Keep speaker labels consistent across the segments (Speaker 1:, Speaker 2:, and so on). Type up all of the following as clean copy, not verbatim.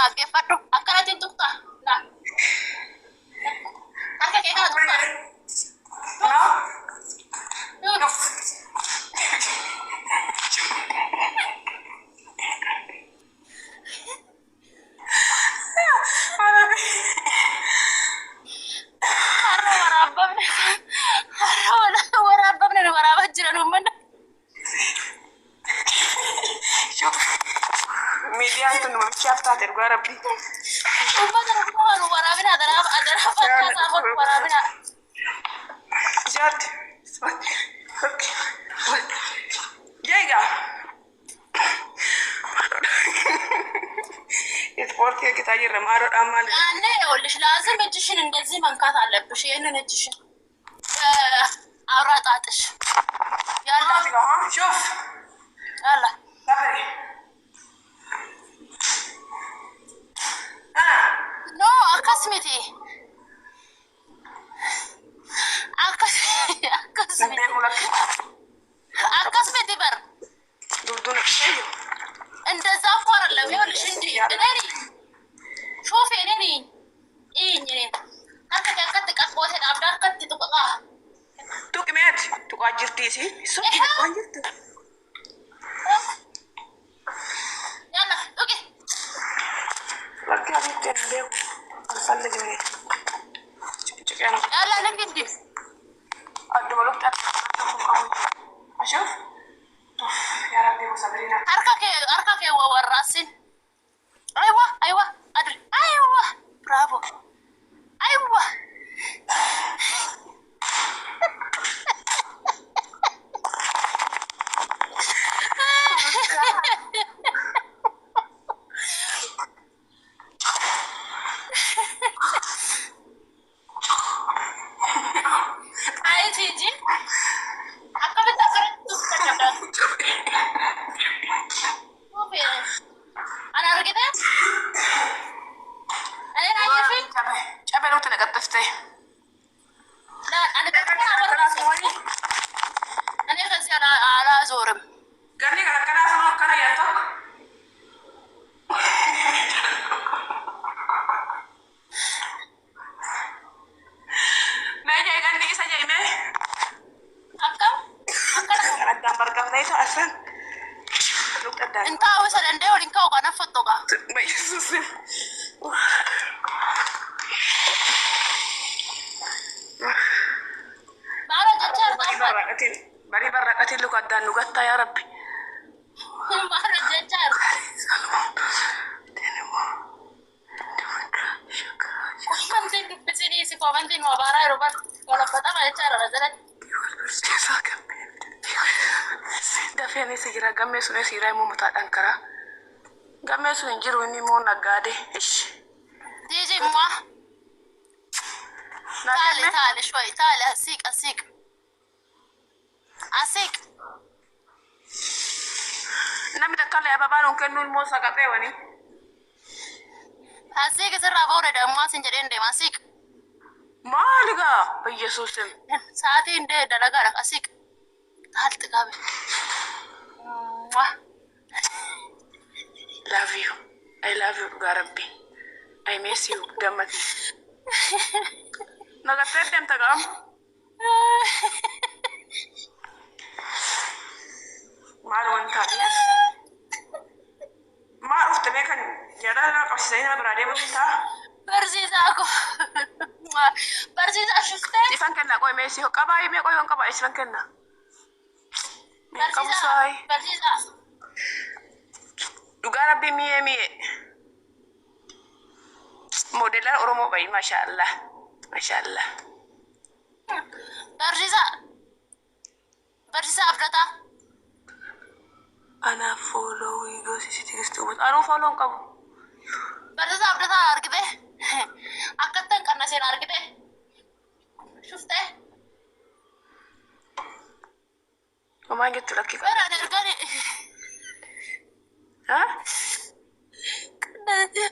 Speaker 1: Dhaggeeffadhu. Akkanatti tuqxa. Laa. Harka kee kana tuqxa.
Speaker 2: No?
Speaker 1: Shuf. Har'a waraabamne, har'a waraabamne, nu waraabaa jiran uummanni.
Speaker 2: Shuf. Miidiyaan tun namichaaf taate, dhugaa rabbii.
Speaker 1: Uummata nu waraabina, adaraa adaraa, fakkaa saafoo nu waraabina.
Speaker 2: Jaarti. Jeegaa. Ispoortii hojjetaa jirra, maaloodhaan maal?
Speaker 1: ያኔ ይኸውልሽ ላዝም እጅሽን እንደዚህ መንካት አለብሽ። ይህንን እጅሽን አውራ ጣትሽ ያላ።
Speaker 2: Shuf.
Speaker 1: ያላ።
Speaker 2: Safari. Ah.
Speaker 1: No, akkas miti, akkas akkas miti.
Speaker 2: Beeku lakki.
Speaker 1: Akkas miti bar.
Speaker 2: Dugduun ishee.
Speaker 1: እንደዛ እኮ አይደለም። ይኸውልሽ እንዲህ እኔ ሹፌ እኔ እኔ እኔ harka kee akkatti qabbootee dhaabdaa akkatti tuqaa.
Speaker 2: Tuqi meeti. Tuqaa jirti isiin. Sun tuqaa jirti.
Speaker 1: Yalla, tuqi.
Speaker 2: Lakki, asitti hin beeku. Alfalligine. Ciqeen.
Speaker 1: Yalla, ልክ እንዲህ።
Speaker 2: Adduma lukti qabu. Ashuuf. Yaa Rabbi sabirina.
Speaker 1: Harka kee warraassin. Aywa, aywa, adri, aywa, bravo, aywa. አይ ቲጂ፣ akkamitti akkanatti tuqxa? Ana argite? Ani ayyafin?
Speaker 2: Cabe lukti naqaxxifte.
Speaker 1: Ani እኔ ከዚህ አላዞርም።
Speaker 2: Ganni kan akkanaa sun akkana yaa tokko. Mee jee, ganni isa jee mee.
Speaker 1: Akkam akkana.
Speaker 2: Kan addaan bargaafneetu arsan. Lukti addaan.
Speaker 1: Intaa'u isa danda'e waliin ka'u kana fottoqa.
Speaker 2: Yesuus.
Speaker 1: Maal hojjechaa jirta
Speaker 2: Barii
Speaker 1: amma?
Speaker 2: barraaqatiin barii barraaqatiin luka addaan nu gattaa, yaa Rabbi.
Speaker 1: Maal hojjechaa jirta? Commentiin dubbisanii si commentiin nu abaaraa yeroo bar walabbatama jechaa jira jalatti.
Speaker 2: Dafee anis jira, gammee sun siiraa immoo mataadhaan karaa. Gammee sun hin jiru, inni immoo naggaade. Ishi.
Speaker 1: Tiiji immoo taale taale shoyi taale, asiq asiq asiq.
Speaker 2: Namni takka illee ababaa nuun kennuun immoo saqaxee wani.
Speaker 1: Asiq, sirraa ba'uu dadhabmaa sin jedheen deema, asiq.
Speaker 2: Maali gaa? Yesuusin.
Speaker 1: Sa'aatiin dee dalagaadha, asiq. Haalti qabe.
Speaker 2: Love you. I love you, dhugaa Rabbi. I miss you, gammati. Nagattee deemta qaam. Maal wanta Maal dhufte mee kan jaalala nama qabsiisanii nama biraa deemuun ta'a?
Speaker 1: Barsiisaa ko. Barsiisaa shuftee.
Speaker 2: Sifan kenna, qoy mee si qabaa mee, qoy on qabaa, sifan kenna. Mee qabu
Speaker 1: Barsiisaa.
Speaker 2: saayi.
Speaker 1: Barsiisaa.
Speaker 2: Dhugaa Rabbi, mi'ee mi'ee. Moodelaan Oromoo bayi, masha Allah. Masha Allah.
Speaker 1: Barsiisaa. Barsiisaa Abdataa.
Speaker 2: Ana follow goosisi tigisti uummata. Anuu follow hin qabu.
Speaker 1: Barsiisaa Abdataa argite. Akkattan qannaseen argite. Shuftee.
Speaker 2: Homaan jettu, lakki qaba.
Speaker 1: Bara ergani.
Speaker 2: Ha?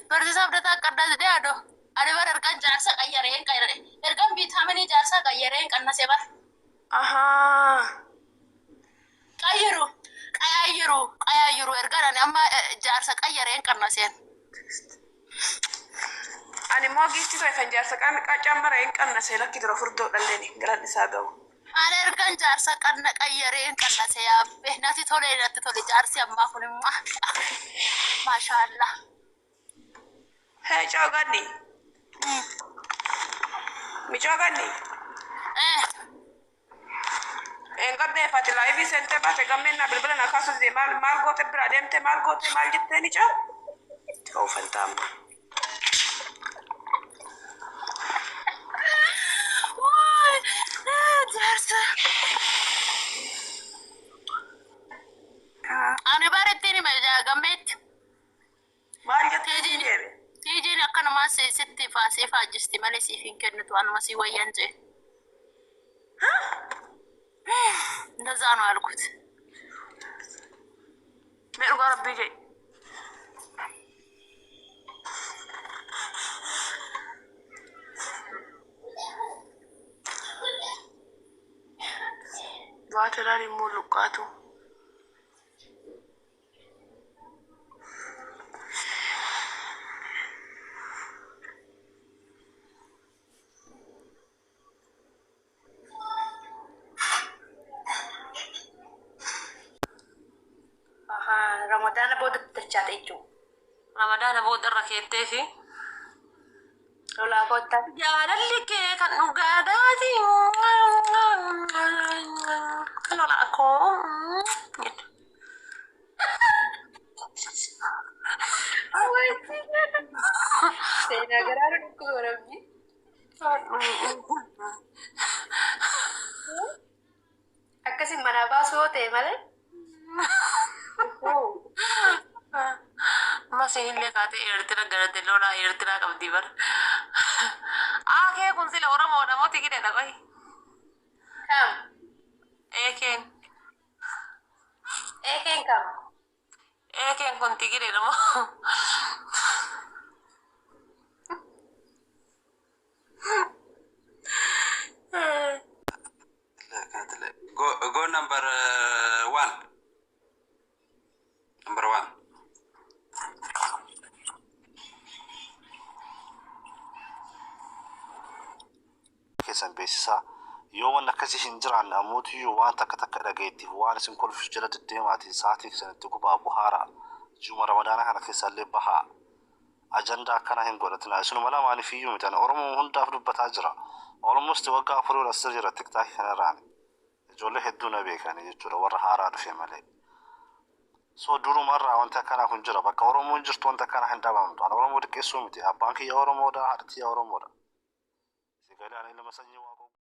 Speaker 1: Barsiisaa Abdataa qannasee adoo. Ani bara ergan jaarsa qayyareen qayyare. Ergan viitaaminii jaarsaa qayyareen qannasee bara.
Speaker 2: Ahaa.
Speaker 1: Qayyiru. Qayayyiru. Qayayyiru. Ergan ani amma jaarsa qayyareen qannaseen.
Speaker 2: Ani immoo giiftii ta'e kan jaarsa qaccaammara hin qannase lakki dura furdoo dhalleen galan isaa ga'u.
Speaker 1: Ani ergan jaarsa qanna qayyaree hin qannase yaabbe natti tole natti tole jaarsi ammaa kun immoo maashaallah.
Speaker 2: Hee cooganni. Micooganni.
Speaker 1: Eh.
Speaker 2: Engaddeeffate live seentee baate gammeen naa bilbila naa kaasuu dide maal maal goote biraa deemte maal goote maal jettee ni caa? Ta'uu fantaa amma.
Speaker 1: Waay jaarsa. Ani barettiin hime gammeetti.
Speaker 2: Maal jettee siin deeme?
Speaker 1: Tiijiin akkanumaan sitti faasee faajjisti malee siif hin kennitu anuma si wayyan jee. እንደዛ ነው ያልኩት።
Speaker 2: Mee dhugaa rabbii jedhi. Baatiraan immoo luqqaatu.
Speaker 3: Ramadaana booda dachaate jechuudha.
Speaker 4: Ramadaana booda irra keettee fi
Speaker 3: Lolaa kottaa.
Speaker 4: Jaalalli kee kan dhugaadhaati. Lolaa koo.
Speaker 3: Seenaa garaa dhukkuba rabbi. Akkasin manaa baasuu yoo ta'e malee.
Speaker 4: Masiin illee kaatee Eertira galate lolaa Eertiraa qabdi bara. Aakee kun sila Oromoodha moo Tigireedha qoyi?
Speaker 3: Kam?
Speaker 4: Eekeen.
Speaker 3: Eekeen kam?
Speaker 4: Eekeen kun Tigireedha moo?
Speaker 5: Go, go number one. Number one.
Speaker 6: Keessan beeksisaa yoo wanni akkasii hin jiraanne ammootiyyuu waan takka takka dhageettiif waan isin kolfisu jala deddeemaatiin sa'aatii keessanitti gubaa buhaaraa ji'uma Ramadaana kana keessallee bahaa ajandaa akkana hin godhatina. Isinuma lamaaniif iyyuu miti, ani Oromoo hundaaf dubbataa jira. Almost waggaa 4 ol asirra jira TikTokii kanarraan ijoollee hedduu na beekani jechuudha warra haaraa dhufe malee. So durumarraa wanti akkanaa kun jira. Bakka Oromoon jirtu wanta akkanaa hin dhabamtu. Ani Oromoo xiqqeessuu miti. Abbaan kiyya Oromoodha, haadha tiyya Oromoodha. Sagalee ani ilma sanyii Waaqoo.